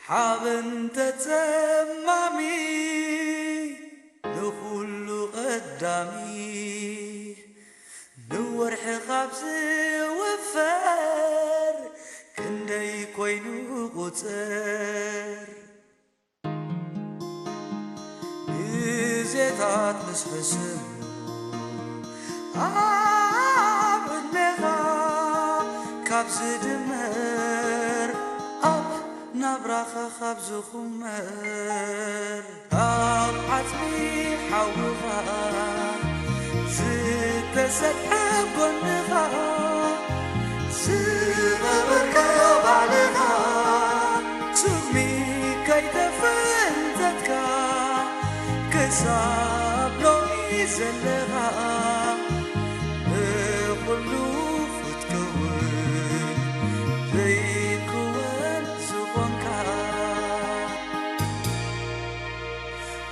ሓበን ተጸማሚ ንኹሉ ቀዳሚ ንወርሒ ካብ ዝውፈር ክንደይ ኮይኑ ቁጽር ግዜታት ምስ ሕስም ኣብ ዕድሜኻ ካብ ዝድመር ኣብ ናብራኻ ካብ ዝኹመር ኣብ ዓጽሚ ሓውኻ ዝተሰጥሐ ጎንኻ ዝቐበርካዮ ባዕልኻ ሱሚ ከይተፈንተትካ ክሳብ ሎሚ ዘለኻ ብኹሉ ክትከውን ዘይክወን ዝኾንካ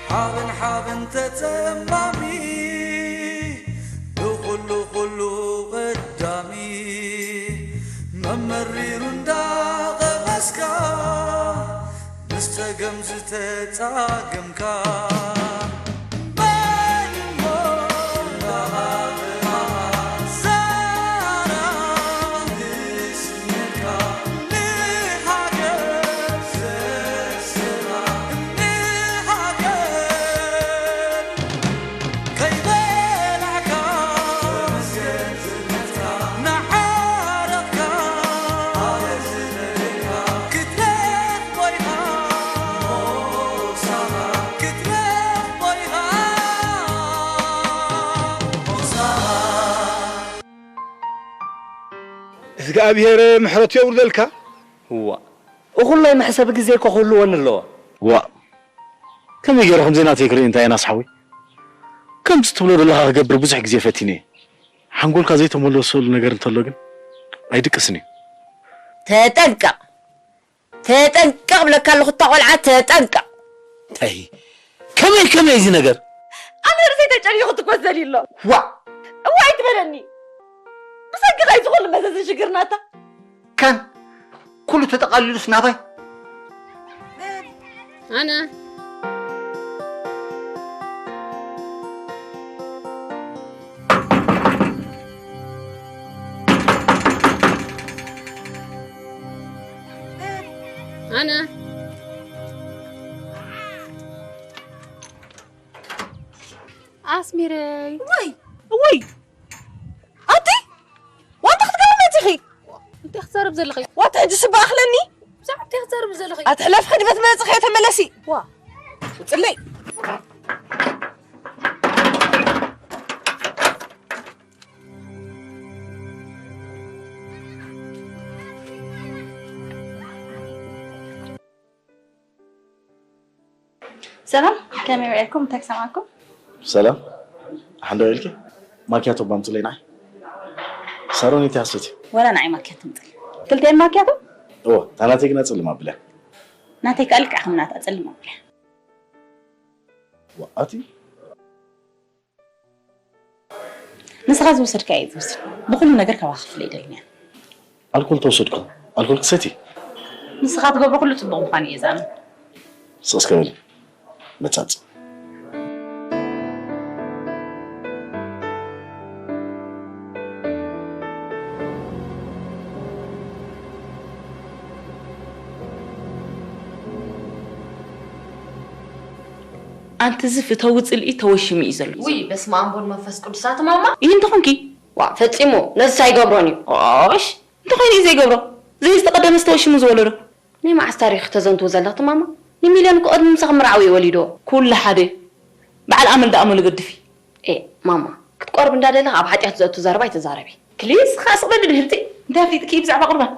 ሓበን ሓበን ተጸማሚ ንኹሉ ኩሉ ቀዳሚ መመሪሩ እንዳቐመስካ ምስ ጸገም ዝተጻገምካ መን እሞ እንዳቐመስካ እግዚኣብሔር ምሕረቱ የውርደልካ። እዋ፣ እኹል ናይ መሕሰቢ ግዜ እኮ ክህልወኒ ኣለዎ። ዋ፣ ከመይ ገይረ ከምዚ ናተይ ክርኢ እንታይ የናስ ሓወይ? ከምዚ ትብሎ ዘለኻ ክገብር ብዙሕ ግዜ ፈቲነ እየ። ሓንጎልካ ዘይተመለሰሉ ነገር እንተሎ ግን ኣይድቅስን እዩ። ተጠንቀቕ፣ ተጠንቀቕ ብለካ ኣለኹ፣ እታ ቆልዓ ተጠንቀቕ። እንታይ? ከመይ፣ ከመይ እዚ ነገር? ኣነ ርእሰይ ተጨኒኹ ትኮሰል ኣሎ። ዋ! እዋ ኣይትበለኒ። ብሰንክኻ እዩ ዝኹሉ መዘዝን ሽግርናታ። ከን ኩሉ ተጠቓሊሉስ ናባይ? ኣነ። ኣነ። ኣስሚረይ። ወይ! ወይ! ኣቲ! ዋንታ ክትገብሪ መጺኺ? እንታይ ክትዛረብ ዘለኺ? ዋታ ሕጂ ስባ ኣኽለኒ? ብዛዕባ እንታይ ክትዛረብ ዘለኺ? ኣቲ ሕለፍ ኽዲ በት መጽኺ ተመለሲ። ዋ! ጽለይ። ሰላም፣ ከመይ ውዒልኩም? እንታይ ክሰምዓኩም? ሰላም፣ ሓንዳ ኢልኪ ማኪያቶ ባምፅለይ ንዓይ። ሳሮን እቲ ሓሶት እዩ። ወላ ንዓይ ማኪያቶ ምፅል። ክልቴን ማኪያቶ? እዎ፣ እታ ናተይ ግና ፀልም ኣብልያ። ናተይ ከዓ ልክዕ ከም ናታ ፀልም ኣብልያ። ዋኣቲ ንስኻ ዝወሰድካዮ እየ ዝወስድ። ብኹሉ ነገር ካባኻ ክፍለ ኣይደልን እየ። ኣልኮል ተወሰድኩ። ኣልኮል ክሰቲ? ንስኻ ትገብሮ ኩሉ ጽቡቕ ምዃኑ እየ ዝኣምን። ስቕ እስከ በሊ። መጻጽ። ኣንቲ እዚ ፍተዊ ጽልኢ ተወሺሙ እዩ ዘሎ። ውይ፣ በስመ ኣብ ወወልድ መንፈስ ቅዱስ፣ ኣቲ ማማ። ይህ እንተኾንኪ? ዋ፣ ፈጺሙ፣ ነዚ ኣይገብሮን እዩ። ኦሽ፣ እንተኾይኑ እዩ ዘይገብሮ። ዘይዝተቐደመ ዝተወሽሙ ዝወለዶ። ናይ መዓስ ታሪኽ ተዘንትው ዘለኽቲ ማማ? ንሚልዮን እኮ ቅድሚ ምሳኺ ምርዓው እዩ ወሊድዎ። ኩሉ ሓደ። በዓል ኣመል ደኣመሉ ገድፊ። ኤ፣ ማማ፣ ክትቆርብ እንዳደለኻ ኣብ ሓጢኣት ዘእቱ ዘረባ ኣይትዛረቢ። ክሊስ፣ ኻስ በሊ ድህርቲ። እንታይ ኣፍሊጥኪ ብዛዕባ ቁርባን?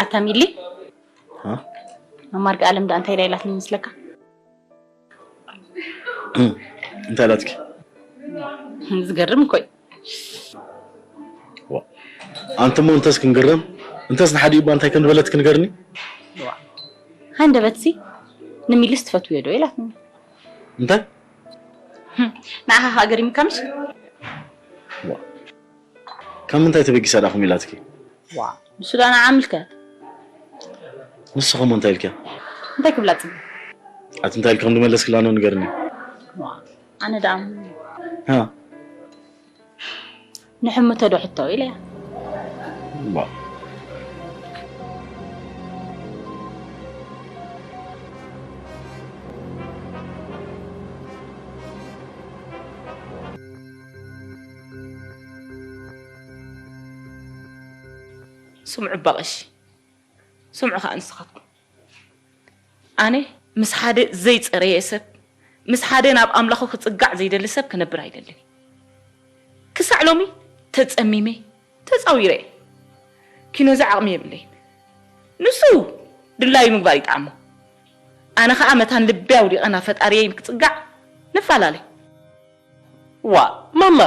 ኣታ ሚሊ፣ ሃ? መማርቂ ኣለም ደኣ እንታይ ኢላ ኢላትኒ ይመስለካ? እም፣ እንታይ ኢላትኪ? ዝገርም እኮ እዩ። ዋ፣ ኣንቲ እሞ እንተስ ክንግረም፣ እንተስ ንሓዲኡ እባ እንታይ ከም ዝበለትኪ ንገርኒ? ዋ፣ ሃንደበትሲ ንሚልስ ትፈትውዮ ዶ ኢላትኒ። እንታይ? ህም፣ ንዓኻ ኸኣ ገሪሙካ ምሽ? ዋ፣ ካብ ምንታይ ተበጊሳ ደኣ ከምኡ ኢላትኪ? ዋ፣ ንሱ ደኣ ንዓ ምልከት። ንስኹም እንታይ ኢልካ? እንታይ ክብላ ጽቡቕ? ኣቲ እንታይ ኢልካ ከም ዝመለስክላ ነው ንገርኒ። ዋ፣ ኣነ ደኣ ሃ። ንሕምቶ ዶ ሕቶ ኢለያ። ባ። ስምዑ እባ ቀሺ፣ ስምዑ ኸኣ ንስኻትኩም። ኣነ ምስ ሓደ ዘይጸረየ ሰብ፣ ምስ ሓደ ናብ ኣምላኹ ክጽጋዕ ዘይደሊ ሰብ ክነብር ኣይደልን። ክሳዕ ሎሚ ተጸሚመ፣ ተጻዊረ እየ። ኪኖዚ ዓቕሚ የብለይን። ንሱ ድላዩ ምግባር ይጥዓሞ። ኣነ ኸኣ መታን ልቢ ኣውዲቐ ናብ ፈጣሪየይ ክጽጋዕ ንፈላለ። ዋ፣ ማማ!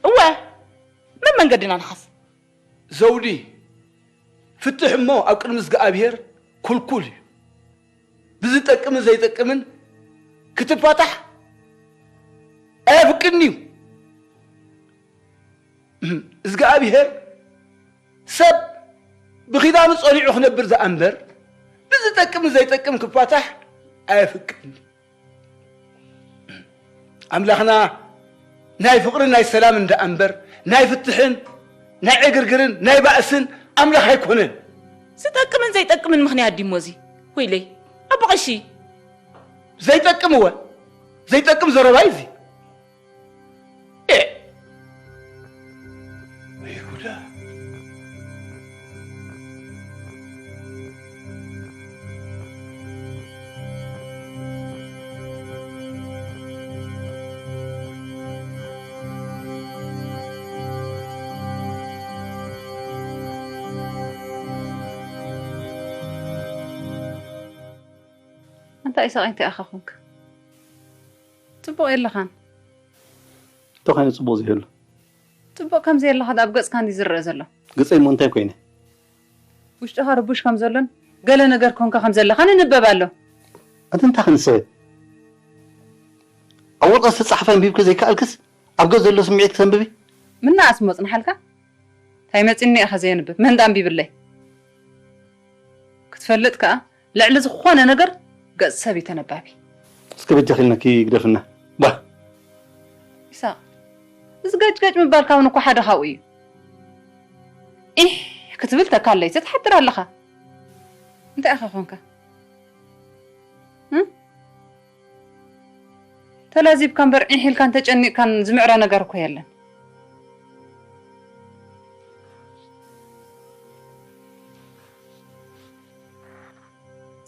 እወ፣ መመንገድና ንሓዝ። ዘውዲ፣ ፍትሕ እሞ ኣብ ቅድሚ እዝግኣብሄር ኩልኩል እዩ። ብዝጠቅምን ዘይጠቅምን ክትፋታሕ ኣየፍቅድን እዩ። እዝግኣብሄር ሰብ ብኺዳኑ ጸኒዑ ክነብር ዝኣንበር፣ ብዝጠቅምን ዘይጠቅም ክፋታሕ ኣየፍቅድን እዩ። ኣምላኽና ናይ ፍቕርን ናይ ሰላምን ደኣ እምበር፣ ናይ ፍትሕን ናይ ዕግርግርን ናይ ባእስን ኣምላኽ ኣይኮነን። ዝጠቅምን ዘይጠቅምን ምኽንያት ድሞ እዚ? ወይለይ፣ ኣቦ ቀሺ። ዘይጠቅም እወ፣ ዘይጠቅም ዘረባ እዩ እዚ። ኤ! ወይ ጉዳ! ኣንታ ኢሳቕ እንታይ ኢኻ ኾንካ? ጽቡቕ የለኻን። እንታይ ኾይነ ጽቡቕ ዘይህሉ? ጽቡቕ ከም ዘየለኻ ኣብ ገጽካ እንዲ ዝረአ ዘሎ። ገጸይ እሞ እንታይ ኮይነ? ውሽጥኻ ርቡሽ ከም ዘሎን ገለ ነገር ኮንካ ከም ዘለኻን ይንበብ ኣሎ። ኣቲ እንታይ ክንሰ? ኣብ ወረቐት ዝተጻሕፈ ኣንቢብኪ ዘይከኣልክስ ኣብ ገጽ ዘሎ ስምዒት ክተንብቢ? ምናኣስ ሞጽናሓልካ? እንታይ መጺኒ ኢኻ ዘየንብብ? መን ደኣ ኣንቢብለይ? ክትፈልጥ ከኣ ልዕሊ ዝኾነ ነገር ገጽ ሰብ እዩ ተነባቢ። እስከ በጃኺ ኢልናኪ ግደፍና። ባ። ኢሳቕ፣ እዚ ገጭገጭ ምባልካ እውን እኮ ሓደ ካብኡ እዩ። ኢሕ ክትብል ተካለይ ትሓድር ኣለኻ። እንታይ ኢኻ ኾንካ? እም? ተላዚብካ እምበር ዒሕ ኢልካን ተጨኒቕካን ዝምዕረ ነገር እኮ የለን።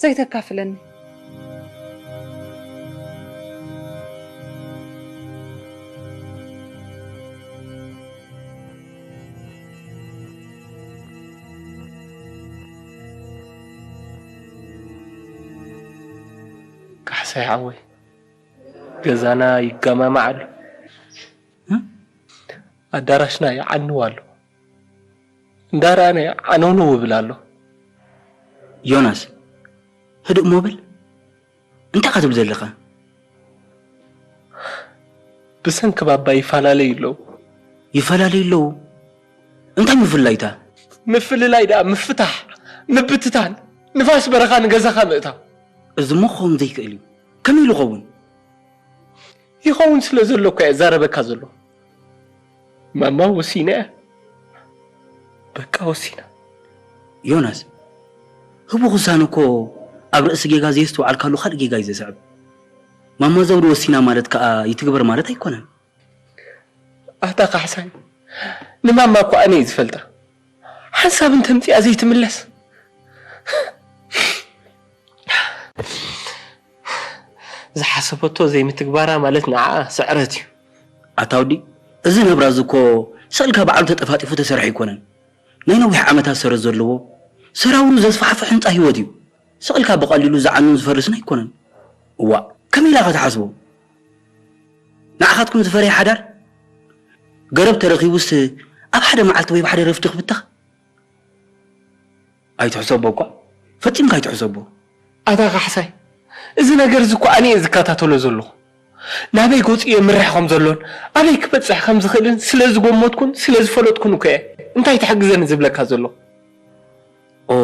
ዘይተካፍለኒ። ካሕሳይ ሓወይ፣ ገዛና ይገማማዕ ኣሎ። እ? ኣዳራሽና ይዓንው ኣሎ። እንዳረኣነ ዓነውነው ይብል ኣሎ። ዮናስ፣ ህድእ እሞ በል። እንታይ ኢኻ ትብል ዘለኻ? ብሰንኪ ባባ ይፈላለዩ ኣለዉ። ይፈላለዩ ኣለዉ? እንታይ ምፍልላይታ? ምፍልላይ ደኣ ምፍታሕ፣ ምብትታን፣ ንፋስ በረኻ ንገዛኻ ምእታው። እዚ እሞ ክኸውን ዘይክእል እዩ። ከመይ ኢሉ ይኸውን? ይኸውን ስለ ዘሎ እኮ እየ እዛረበካ ዘሎ። ማማ ወሲና እያ። በቃ ወሲና። ዮናስ፣ ህቡኽ ውሳነ እኮ ኣብ ርእሲ ጌጋ ዘየስተውዓልካሉ ካልእ ጌጋ እዩ ዘስዕብ። ማማ ዘውዲ ወሲና ማለት ከኣ ይትግበር ማለት ኣይኮነን። ኣታ ካሕሳይ፣ ንማማ እኮ ኣነ እየ ዝፈልጣ። ሓንሳብ እንተምጺኣ ዘይትምለስ። ዝሓሰበቶ ዘይምትግባራ ማለት ንዓኣ ስዕረት እዩ። ኣታ ወዲ፣ እዚ ናብራ እዚ እኮ ስቕ ኢልካ ባዕሉ ተጠፋጢፉ ተሰርሐ ኣይኮነን። ናይ ነዊሕ ዓመታት ሰረት ዘለዎ፣ ሰራውሩ ዘስፋሕፍሕ ህንጻ ህይወት እዩ። ስቕ ኢልካ ብቐሊሉ ዝዓኑን ዝፈርስን ኣይኮነን። እዋእ፣ ከመይ ኢላ ኢኻ ትሓስቦ? ንዓኻትኩም ዝፈረየ ሓዳር፣ ገረብ ተረኺቡስ ኣብ ሓደ መዓልቲ ወይ ኣብ ሓደ ረፍዲ ክብተኽ? ኣይትሕሰቦ እኳ፣ ፈጺምካ ኣይትሕሰቦ። ኣታ ካሕሳይ፣ እዚ ነገር እዚ እኮ ኣነ እየ ዝከታተሎ ዘለኹ። ናበይ ገጹ የምርሕ ከም ዘሎን ኣበይ ክበጽሕ ከም ዝኽእልን ስለ ዝገመትኩን ስለ ዝፈለጥኩን እኮ እየ እንታይ ትሕግዘኒ ዝብለካ ዘለኹ። ኦ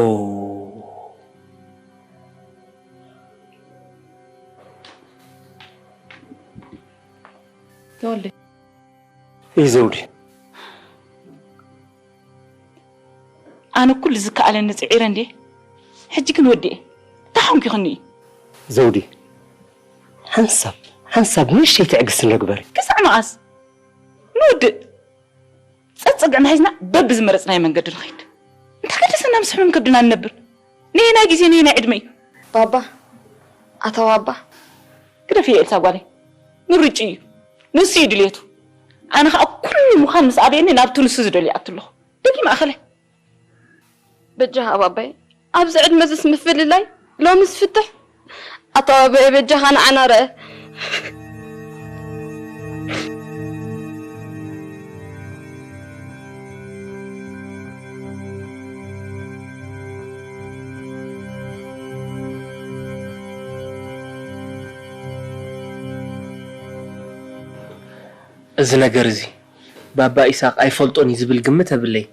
ተወልደ እይ ዘውዲ ኣነ ኩሉ ዝከኣለኒ ፅዒረ እንዴ ሕጂ ግን ወዲኤ እንታይ ኾንኩ ይኽኒ እዩ ዘውዲ ሓንሳብ ሓንሳብ ንእሽተይ ትዕግስቲ ንግበር ክሳዕ መኣስ ንውድእ ጸጸግዕና ሒዝና በብዝመረጽናዮ መንገዲ ንኸይድ እንታይ ገደሰና ምስ ሕሙም ከብድና ንነብር ነየናይ ግዜ ነየናይ ዕድመ እዩ ባባ ኣታ ባባ ግደፍዮ ኤልሳ ጓለይ ምርጭ እዩ ንሱ እዩ ድልየቱ ኣነ ከዓ ኩሉ ምዃን ምስ ኣበየኒ ናብቲ ንሱ ዝደልዮ ኣትለኹ ደጊም ኣኸለ በጃኻ ባባይ ኣብዚ ዕድመ ዝስ ምፍልላይ ሎምስ ፍትሕ ኣታ ባባየ በጃኻ ንዓና ረአ እዚ ነገር እዚ ባባ ኢሳቕ ኣይፈልጦን እዩ ዝብል ግምት የብለይ።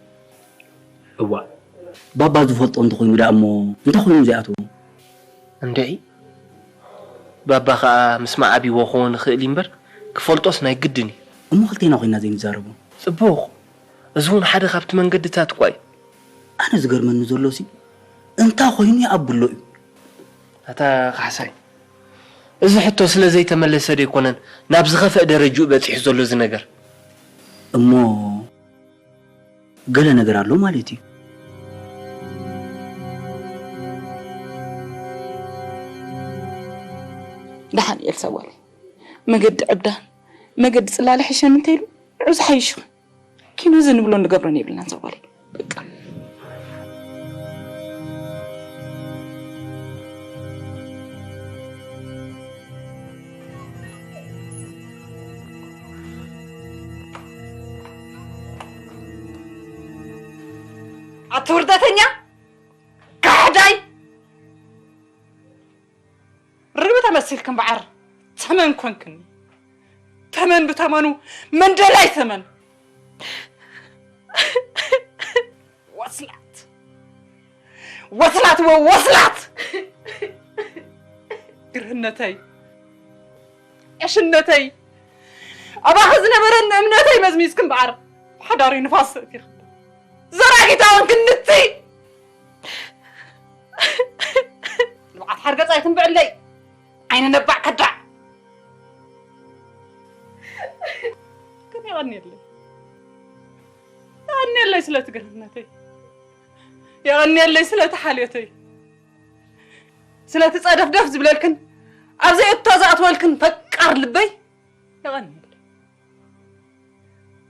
እዋ ባባ ዝፈልጦ እንተኾይኑ ደኣ እሞ እንታይ ኮይኑ ዘይኣትዎ? እንድዒ ባባ ኸኣ ምስ መዓቢዎ ክኸውን ይኽእል እዩ እምበር ክፈልጦስ ናይ ግድን እዩ። እሞ ክልቴና ኮይና ዘይንዛረቦ? ጽቡቕ። እዚ እውን ሓደ ካብቲ መንገድታት እኳ እዩ። ኣነ ዝገርመኒ ዘሎ ሲ እንታይ ኮይኑ ይኣብሎ እዩ? ኣታ ካሕሳይ፣ እዚ ሕቶ ስለ ዘይተመለሰ ዶ ኣይኮነን ናብ ዝኸፍአ ደረጅኡ በጺሑ ዘሎ እዚ ነገር? እሞ ገለ ነገር ኣሎ ማለት እዩ። ደሓን እየ ሰዋለይ። መገዲ ዕብዳን መገዲ ጽላለ ሕሸኒ እንተኢሉ ንዑ ዝሓይሽ ይኹን። ኪኖ እዚ ንብሎን ንገብሮን የብልናን ሰዋለይ። በቃ። ኣቲ ውርደተኛ! ካሕዳይ! ርግቢ ተመሲልኪ እምበዓር ተመን ኮንክኒ። ተመን ብተመኑ መንደላይ ተመን። ወስላት! ወስላት ወወስላት! ግርህነተይ! ዕሽነተይ! ኣባኺ ዝነበረኒ እምነተይ መዝሚዝኪ እምበዓር ብሓዳሪ ንፋስ ተእቲኺ። ዘራጊት ኣወንክኒ እቲ ንብዓት ሓርገጽ ኣይትንብዕለይ ዓይኒ ነባዕ ከዳዕ ግን የቐንየለይ የቐንየለይ ስለቲ ግርህነተይ የቐንየለይ ስለቲ ሓልዮተይ ስለቲ ጸደፍደፍ ዝብለልክን ኣብ ዘይእቶ ዝኣትወልክን ፈቃር ልበይ የቐንየለይ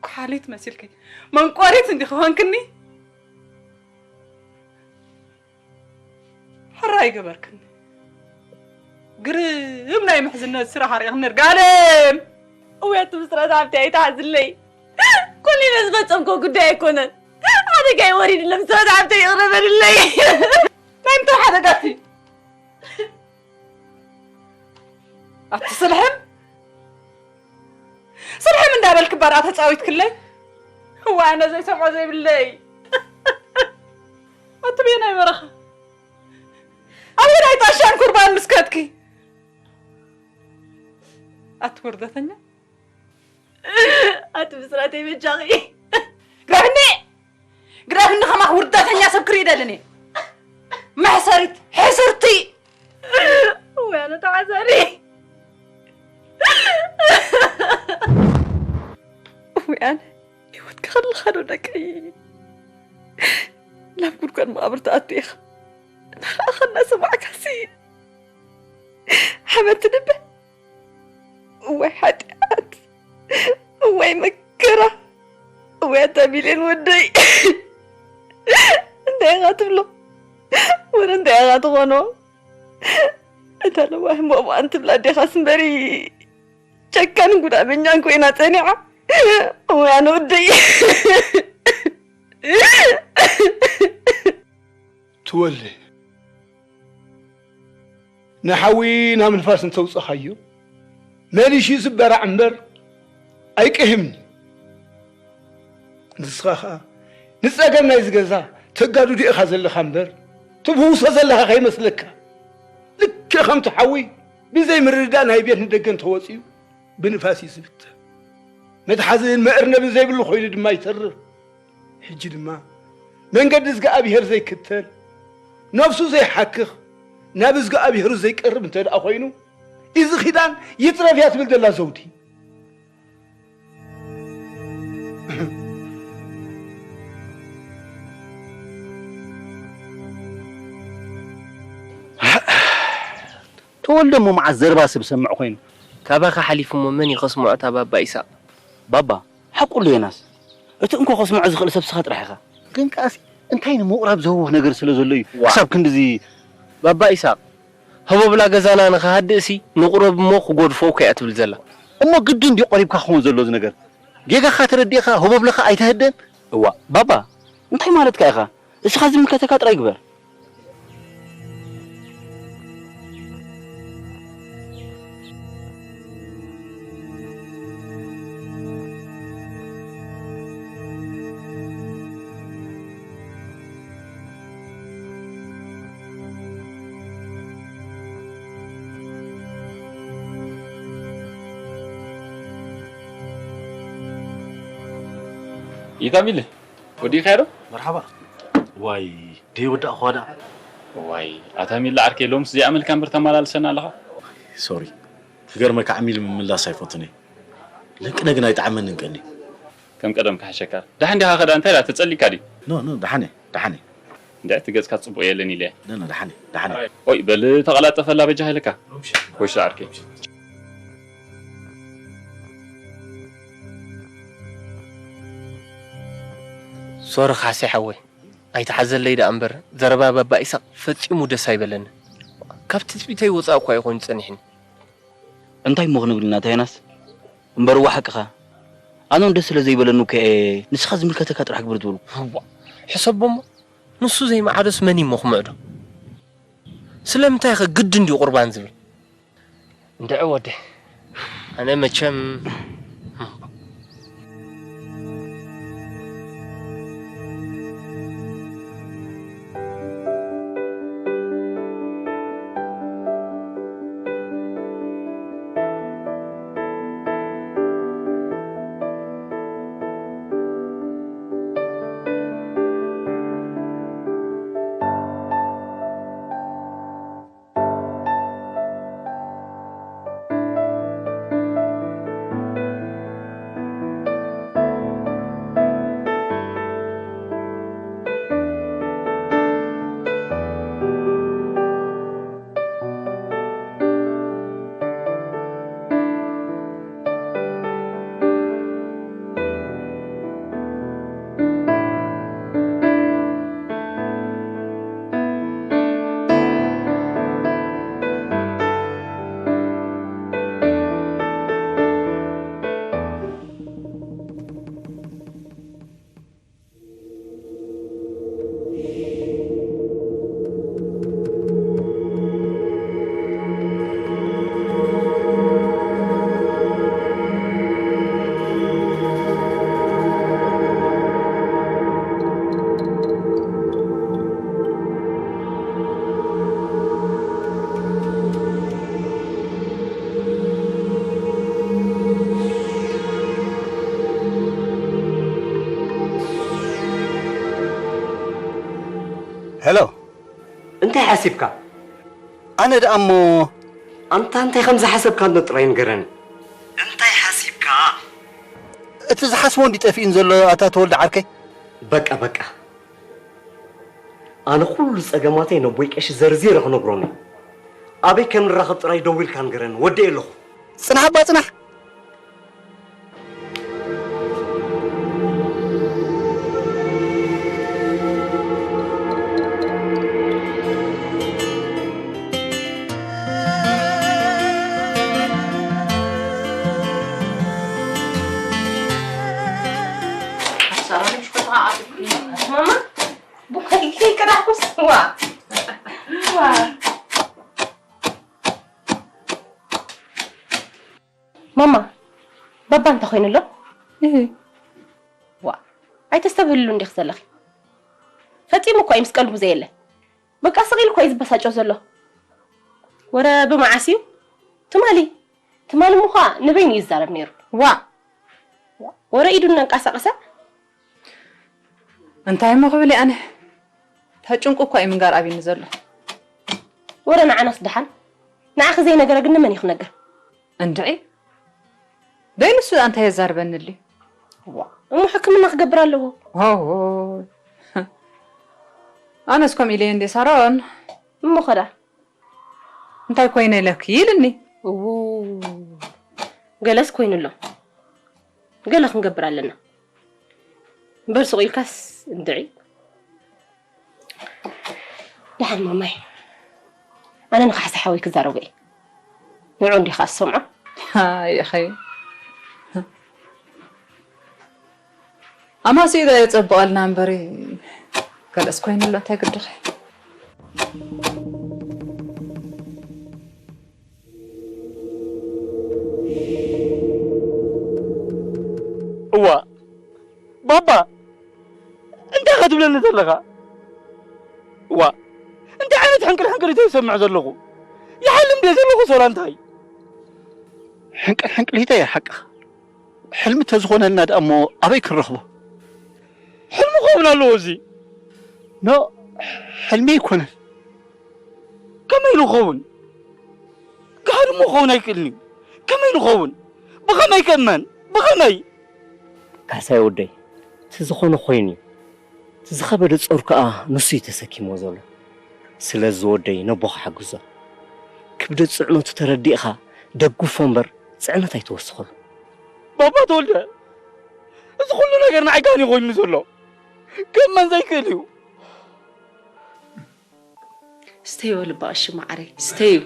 ኩሓሊት መሲልኪ መንቆሪት እንዲኺ ኾንክኒ ሕራይ ገበርክኒ ግርም ናይ ምሕዝነት ስራሕ ኣርኢኽኒ ርጋለም እውያት ምስረት ኣብቲ ኣይትሓዝለይ ኮሊነ ዝፈጸምኮ ጉዳይ ኣይኮነን ኣደጋይ ወሪድለ ምስረት ኣብቲ ይቕረ በልለይ ናይ ምንታይ ሓደጋቲ ኣቲ ስልሕም ስልሕም እንዳበልክ ባርኣ ተፃዊትክለይ እዋ ኣነ ዘይሰምዖ ዘይብለይ ኣቲ ቤናይ በረኻ ኣበናይ ጣሻን ኩርባን ምስከትኪ ኣቲ ውርደተኛ ኣቲ ብስራተይ በጃኺ ግረፍኒ ግረፍኒ ከማኽ ውርደተኛ ሰብ ክርኢ ደልን እየ መሕሰሪት ሕስርቲ ወይ ኣነ ተዓዛሪ ወይ ኣነ ህይወት ከኸልኻ ዶ ደቀይ ናብ ጉድጓድ መቓብር ተኣቱ ኢኻ ንዓኻ እናሰማዕካሲ ሓመድ ትድበ እዋይ ሓጢኣት እዋይ መከራ እዋይ ኣታ ሚልዮን ወደይ እንታይ ኢኻ ትብሎ ወረ እንታይ ኢኻ ትኾኖ እታ ለዋህ እሞ እሞ ኣንትብላ ኣዴኻስ እምበሪ ጨካን ጉዳመኛን ኮይና ጸኒዓ እዋይ ኣነ ወደይ ትወሊ ንሓዊ ናብ ንፋስ እንተውፀኻዮ መሊሹ ይስበራዕ እምበር ኣይቅህምን ንስኻ ኸዓ ንፀገም ናይዚ ገዛ ተጋድዶ ኢኻ ዘለኻ እምበር፣ ትብህውሶ ዘለኻ ከይመስለካ። ልክዕ ከምቲ ሓዊ ብዘይ ምርድዳእ ናይ ቤት ንደገ እንተወጺኡ ብንፋስ እዩ ዝብተን። መትሓዝን መእርነብን ዘይብሉ ኮይኑ ድማ ይተርፍ። ሕጂ ድማ መንገዲ እዝግኣብሄር ዘይክተል፣ ነፍሱ ዘይሓክኽ፣ ናብ እዝግኣብሄሩ ዘይቀርብ እንተ ደኣ ኮይኑ፣ እዚ ኪዳን ይጽረፍ እያ ትብል ዘላ ዘውዲ። ተወልደ እሞ መዓስ ዘረባ ሰብ ሰምዕ ኮይኑ? ካባኻ ሓሊፉ እሞ መን እዩ ከስምዖ እታ ባባ ኢሳቕ? ባባ፣ ሓቁ ኣሎ ዮናስ። እቲ እንኮ ከስምዖ ዝኽእል ሰብ ስኻ ጥራሕ ኢኻ። ግን ከኣሲ እንታይ ንምቑራብ ዘህውኽ ነገር ስለ ዘሎ እዩ ዋ። ክሳብ ክንድዚ ባባ ኢሳቕ፣ ህቦብላ ገዛና ንኽሃድእሲ ንቑረብ እሞ ክጎድፎ እኮ እያ ትብል ዘላ። እሞ ግድን ድዩ ቆሪብካ ክኸውን ዘሎ እዚ ነገር? ጌጋኻ ተረዲእኻ ህቦብለኻ ኣይተህደን? እዋ፣ ባባ፣ እንታይ ማለትካ ኢኻ? እስኻ ዝምልከተካ ጥራይ ግበር። ኢታሚል ወዲኻዮ ዶ? መርሓባ። ዋይ፣ ደይ ወዳእኹዋ ደኣ። ዋይ፣ ኣታ ሚላ ዓርከይ፣ ሎምስ እዚኣ መልካ እምበር ተመላልሰና ኣለኻ። ሶሪ። ክገርመካ ዓሚል ምምላስ ኣይፈቱን እየ። ለንቅነ ግን ኣይጠዓመንን ቀኒ። ከም ቀደም ክሕሸካ። ደሓን ዲኻ ከዳ እንታይ ደኣ ተጸሊካ ድዩ? ኖ፣ ኖ፣ ደሓን እየ፣ ደሓን እየ። እንደ እቲ ገጽካ ጽቡቕ የለን ኢለ። ኖ፣ ኖ፣ ደሓን እየ፣ ደሓን እየ። ኦይ፣ በል ተቐላጠፈላ በጃ ኢለካ። ወሽ ዓርከይ። ሶሪ ካሴ ሓወይ፣ ኣይትሓዘለይ ደኣ እምበር፣ ዘረባ ባባ ኢሳቕ ፈጺሙ ደስ ኣይበለኒ። ካብ ትጽቢተይ ወጻኢ እኳ እዩ ኮይኑ ጸኒሕኒ። እንታይ እሞ ክንብል ኢና፣ ታይናስ? እምበር፣ እዋ ሓቅኻ። ኣነ እውን ደስ ስለ ዘይበለኒ እኮ እየ፣ ንስኻ ዝምልከተካ ጥራሕ ግበር ዝበልኩ። እዋ፣ ሕሰቦ እሞ፣ ንሱ ዘይመዓዶስ መን እዩ እሞ ክምዕዶ? ስለምንታይ ኸ ግድን ድዩ ቁርባን ዝብል? እንድዒ ወደይ፣ ኣነ መቸም ሄሎ። እንታይ ሓሲብካ? ኣነ ደኣ እሞ ኣንታ እንታይ ከም ዝሓሰብካ እንዶ ጥራይ ንገረኒ። እንታይ ሓሲብካ? እቲ ዝሓስቦ እንዲ ጠፊእን ዘሎ ኣታ ተወልደ ዓርከይ። በቃ፣ በቃ። ኣነ ኩሉ ጸገማተይ ነቦይ ቀሺ ዘርዚረ ክነግሮም እየ። ኣበይ ከም ንራኸብ ጥራይ ደዊልካ ንገረኒ። ወዲኤ ኣለኹ። ጽናሕ ኣባ ጽናሕ። ማማ፣ ቡና ይቀዳሕኩስ። ዋ። ዋ። ማማ፣ ባባ እንታይ ኮይኑ ኣሎ? እህ። ዋ፣ ኣይተስተብህልሉ እንዲኽ ዘለኺ። ፈጺሙ እኳ እዩ ምስ ቀልቡ ዘየለ። በቃ ስቕ ኢሉ እኳ እዩ ዝበሳጮ ዘሎ። ወረ ብመዓስ እዩ? ትማሊ። ትማሊ ምዃ ንበይኑ እዩ ዝዛረብ ነይሩ። ዋ! ወረ ኢዱ እናንቀሳቐሰ። እንታይ እሞ ክብል እየ ኣነ? እታ ጭንቁ እኳ እዩ ምንጋር ኣብዩኒ ዘሎ። ወረ ንዓናስ ደሓን። ንዓኺ ዘይነገረ ግን ንመን እዩ ክነግር? እንድዒ? ደይ ንሱ እንታይ የዛርበኒ ኣልዩ? ዋ፣ እሞ ሕክምና ክገብር ኣለዎ። ኦሆ። ኣነስ ከምኡ ኢለ እንዴ ሳሮን። እሞ ኸዳ? እንታይ ኮይነ ኢለኪ ኢልኒ? እዉ፣ ገለስ ኮይኑ ኣሎ። ገለ ክንገብር ኣለና። እምበር ስቕ ኢልካስ እንድዒ። ደሓን ማማይ። ኣነ ንካሕሳ ሓወይ ክዛረቦ እየ። ንዑ እንዲኻ ዝሰምዖ? ኣይ፣ ኣኸይ። ኣማሲኡ ዶ የጸብቐልና እምበሪ፣ ገለስ ኮይኑ ኣሎ፣ እንታይ ግድኺ? እዋ፣ ባባ፣ እንታይ ኢኻ ትብለኒ ዘለኻ? እዋ፣ እንታይ ዓይነት ሕንቅል ሕንቅሊት እየ ዝሰምዕ ዘለኹ? ይሓልም ድየ ዘለኹ፣ ሶላ እንታይ? ሕንቅል ሕንቅሊት እየ፣ ሓቅኻ። ሕልሚ ተዝኾነልና ደኣ እሞ ኣበይ ክንረኽቦ? ሕልሚ ክኸውን ኣለዎ እዚ? ኖ፣ ሕልሚ ኣይኮነን። ከመይ ኢሉ ክኸውን? ገሃድ እሞ ክኸውን ኣይክእልን እዩ። ከመይ ኢሉ ክኸውን? ብኸመይ ከእመን? ብኸመይ? ካሕሳይ ወደይ፣ እቲ ዝኾነ ኮይኑ እዩ። እቲ ዝኸበደ ጾር ከኣ ንሱ እዩ ተሰኪምዎ ዘሎ። ስለዚ ወደይ፣ ነቦኻ ሓግዞ። ክብደት ጽዕነቱ ተረዲእኻ፣ ደግፎ እምበር፣ ጽዕነት ኣይትወስኸሉ። ባባ ተወልደ፣ እዚ ኩሉ ነገር ንዓይ ጋህዲ ኮይኑ ዘሎ። ክእመን ዘይክእል እዩ። ስተዩ ልባ ቀሺ መዓረይ፣ ስተዩ።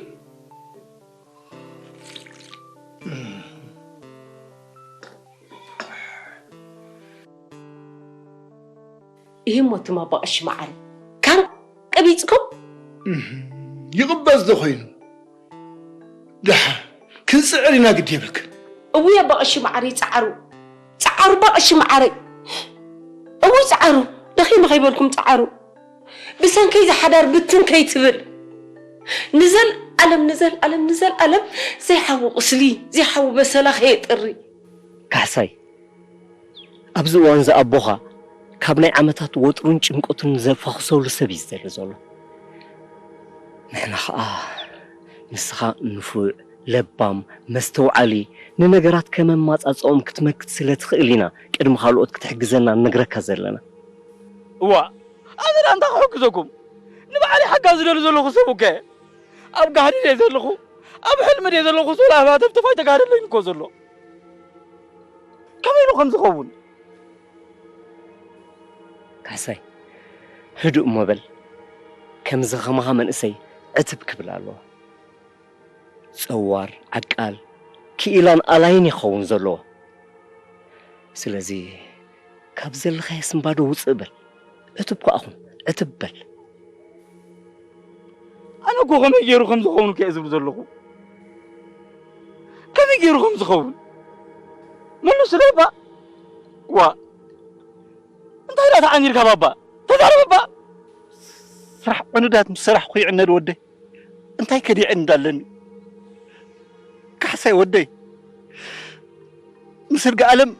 ይህ ሞትማ ኣባ ቀሺ መዓረይ፣ ካን ቀቢጽኩም? እህ፣ ይቕበዝ ዶ ኮይኑ? ደሓር ክንጽዕር ኢና ግዲ የብልክን። እውይ ኣባ ቀሺ መዓረይ፣ ጸዓሩ። ጸዓሩ ኣባ ቀሺ መዓረይ። እውይ ጸዓሩ። ደኺመ ከይበልኩም ጸዓሩ። ብሰንከይ ዝሓዳር ብትን ከይትብል። ንዘልኣለም፣ ንዘልኣለም፣ ንዘልኣለም ዘይሓዊ ቁስሊ፣ ዘይሓዊ በሰላ ከየጥሪ። ካሕሳይ፣ ኣብዚ እዋን እዚ ኣቦኻ ካብ ናይ ዓመታት ወጥሩን ጭንቀቱን ዘፋኹሰሉ ሰብ እዩ ዝደሊ ዘሎ። ንሕና ኸኣ ንስኻ ንፉዕ፣ ለባም፣ መስተውዓሊ፣ ንነገራት ከም ኣመጻጽኦም ክትመክት ስለ ትኽእል ኢና ቅድሚ ካልኦት ክትሕግዘና ንነግረካ ዘለና። እዋ፣ ኣነ ደኣ እንታይ ክሕግዘኩም? ንባዕለይ ሓጋዚ ዝደሊ ዘለኹ ሰብ እኮ እየ። ኣብ ጋህዲ ድየ ዘለኹ? ኣብ ሕልሚ ድየ ዘለኹ? ስለ ኣብ ሃተፍተፍ ኣይተጋደለይን እኮ ዘሎ። ከመይ ኢሉ ከም ዝኸውን? ካሕሳይ፣ ህዱእ እሞ በል። ከምዚ ከማኻ መንእሰይ ዕትብ ክብል ኣለዎ። ጸዋር፣ ዓቃል፣ ክኢላን ኣላይን ይኸውን ዘለዎ። ስለዚ፣ ካብ ዘለኻዮ ስንባደ ውጽእ በል። ዕቱብ ከኣ ኩን፣ ዕትብ በል። ኣነ እኮ ከመይ ገይሩ ከም ዝኸውን እኮ እየ ዝብል ዘለኹ። ከመይ ገይሩ ከም ዝኸውን? መልሱለይ እባ። ዋ፣ እንታይ ደኣ ተዓኒርካ ባባ? ተዛረብ እባ። ስራሕ ዕኑዳት ምስ ሰራሕኹ ይዕነድ ወደይ። እንታይ ከዲዐ እንዳለኒ? ካሕሳይ ወደይ፣ ምስ እርጋኣለም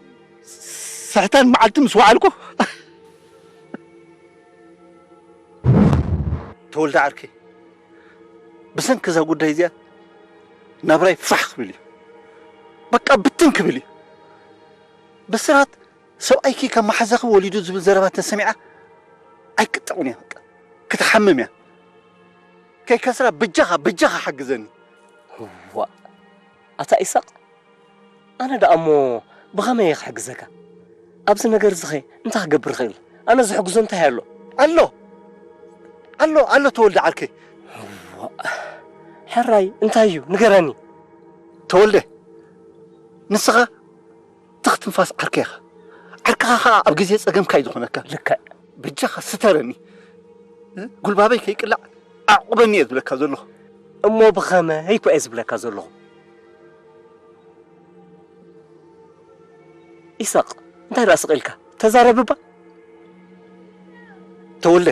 ስሕታን መዓልቲ ምስ ወዓልኩ፣ ተወልደ ዓርከይ፣ ብሰንኪ እዛ ጉዳይ እዚኣ ናብራይ ፋሕ ክብል እዩ። በቃ ብትን ክብል እዩ። ብስራት ሰብኣይኪ ካብ መሓዛኺ ወሊዱ ዝብል ዘረባ ተሰሚዓ ኣይቅጠቑን እያ። በቃ ክትሓምም እያ። ከይከስራ በጃኻ፣ በጃኻ ሓግዘኒ። እዋእ፣ ኣታ ኢሳቕ፣ ኣነ ደኣ እሞ ብኸመይ እየ ክሕግዘካ? ኣብዚ ነገር እዚኸ እንታይ ክገብር እኽእል? ኣነ ዝሕግዞ እንታይ ኣሎ? ኣሎ፣ ኣሎ፣ ኣሎ ተወልደ ዓርከይ። እዋእ፣ ሕራይ እንታይ እዩ? ንገረኒ። ተወልደ፣ ንስኻ ትኽ ትንፋስ ዓርከይ ኢኻ። ዓርክኻ ኸኣ ኣብ ግዜ ጸገምካ እዩ ዝኾነካ። ልክዕ። በጃኻ ስተረኒ። እ? ጉልባበይ ከይቅላዕ ኣዕቑበኒ እየ ዝብለካ ዘለኹ። እሞ ብኸመይ እኮ እየ ዝብለካ ዘለኹ። ኢሳቕ፣ እንታይ ደኣ ስቕ ኢልካ? ተዛረብ እባ። ተወልደ፣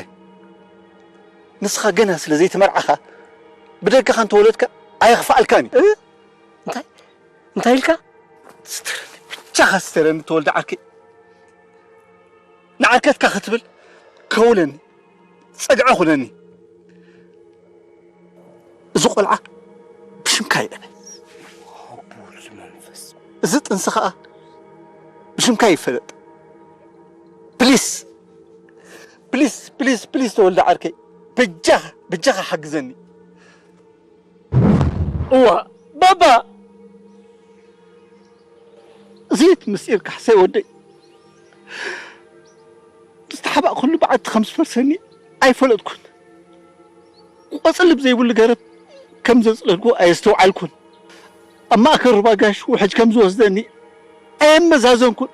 ንስኻ ገና ስለ ዘይተመርዓኻ ብደቅኻ እንተወለድካ ኣየኽፍኣልካን እዩ። እ? እንታይ እንታይ ኢልካ? ስተረኒ፣ ብቻኻ ስተረኒ ተወልደ ዓርከይ። ንዓርከትካ ክትብል ከውለኒ፣ ጸግዒ ኩነኒ። እዚ ቆልዓ ብሽምካ ይዕበ። እዚ ጥንሲ ኸኣ ብሽምካ ይፈለጥ። ፕሊስ፣ ፕሊስ፣ ፕሊስ፣ ፕሊስ ተወልደ ዓርከይ፣ በጃኻ፣ በጃኻ ሓግዘኒ። እዋ፣ ባባ! እዚ እቲ ምስጢር ካሕሳይ ወደይ። ዝተሓባእኩሉ በዓቲ ከም ዝፈርሰኒ ኣይፈለጥኩን። ቆጽሊ ብዘይብሉ ገረብ ከም ዘጽለልኩ ኣየስተውዓልኩን። ኣብ ማእከል ሩባ ጋሽ ውሕጅ ከም ዝወስደኒ ኣየመዛዘንኩን።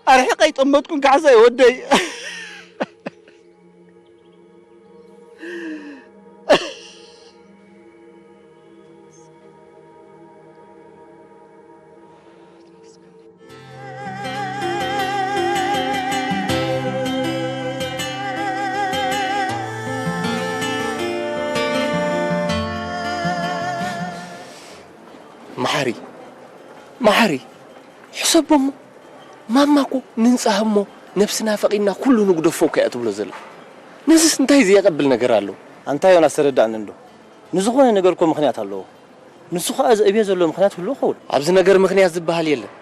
ኣርሒቐ ኣይጠመጥኩን ካሕሳይ ወደይ። መሓሪ፣ መሓሪ፣ ሕሰቦ እሞ፣ ማማ እኮ ንንጻህ እሞ ነብስና ፈቒድና ኩሉ ንግደፎ እኮ እያ ትብሎ ዘላ። ነዝስ እንታይ ዘየቐብል ነገር ኣሎ? ኣንታ ዮናስ፣ ተረዳእኒ እንዶ። ንዝኾነ ነገር እኮ ምኽንያት ኣለዎ። ንሱ ኸኣ ዘእብዮ ዘሎ ምኽንያት ህልው ኸውን። ኣብዚ ነገር ምኽንያት ዝበሃል የለን።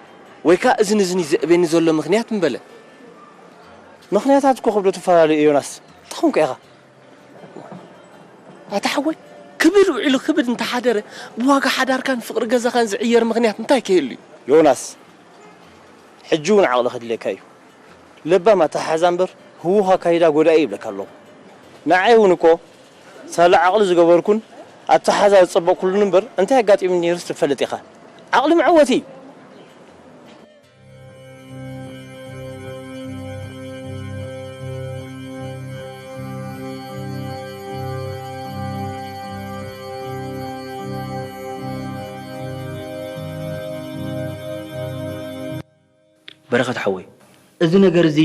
ወይ ከኣ እዝን እዝን እዩ ዘእብየኒ ዘሎ ምኽንያት ምበለ። ምኽንያታት እኮ ክብደቱ ይፈላለዩ እዩ ዮናስ። እንታይ ኾንካ ኢኻ? ኣታ ሓወይ፣ ክብድ ውዒሉ ክብድ እንተሓደረ፣ ብዋጋ ሓዳርካን ፍቕሪ ገዛኻን ዝዕየር ምኽንያት እንታይ ከይህሉ እዩ? ዮናስ፣ ሕጂ እውን ዓቕሊ ከድልየካ እዩ። ለባም ኣተሓሕዛ እምበር ህዉኽ ኣካይዳ ጎዳኢ ይብለካ ኣለኹ። ንዓይ እውን እኮ ሳላ ዓቕሊ ዝገበርኩን ኣተሓሕዛ ዝጸበቕኩሉን እምበር እንታይ ኣጋጢሙኒ ነይሩስ ትፈልጥ ኢኻ። ዓቕሊ መዕወቲ እዩ። በረኸት ሓወይ፣ እዚ ነገር እዚ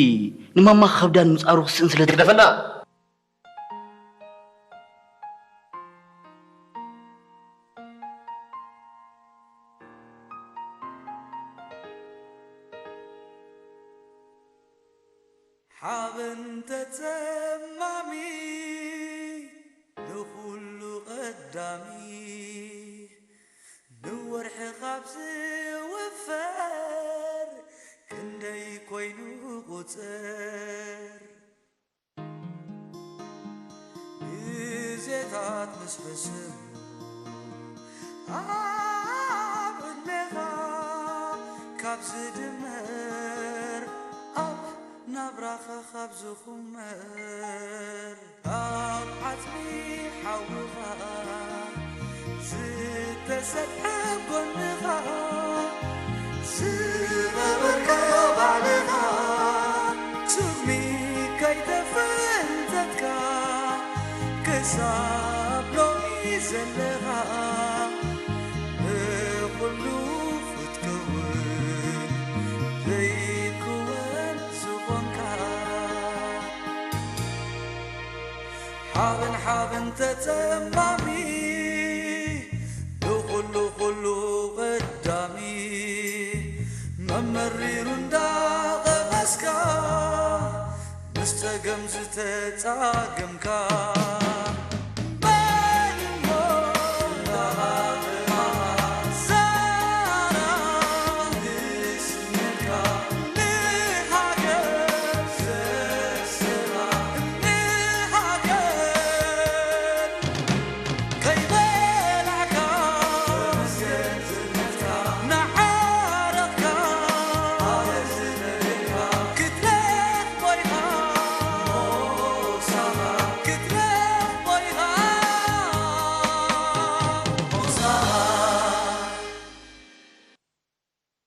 ንማማ ከብዳ ንምጻሩ ክስእን ስለ ግደፈና። ሓበን ተጸማሚ ንኹሉ ቀዳሚ፣ ንወርሒ ካብ ዝውፈር ክንደይ ኮይኑ ቁጽር። ግዜታት ምስ ሕስም ኣብ ዕድሜኻ ካብ ዝድመር፣ ኣብ ናብራኻ ካብ ዝኹመር፣ ኣብ ዓጽሚ ሓውኻ ዝተሰጥሐ ጎንኻ ዝነበርካዮ ባዕልኻ፣ ስሚ ከይተፈንተትካ ክሳብ ሎሚ ዘለኻ፣ ንኹሉ ክትከውን ዘይክወን ዝኾንካ። ሓበን ሓበን ተጸማሚ